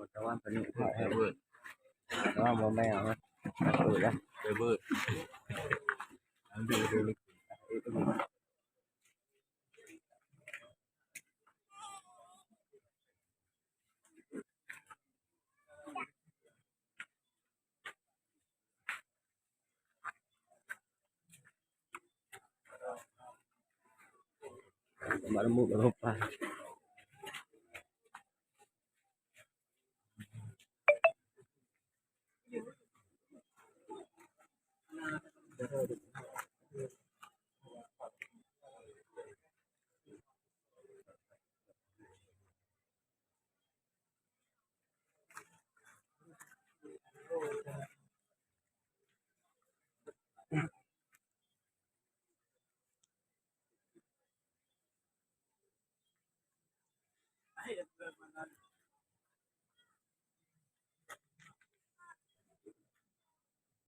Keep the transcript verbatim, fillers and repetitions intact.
Kawan panik. Kawan mau main apa? Takut lah. Takut. Ambil dulu. Mak lembut kat sofa.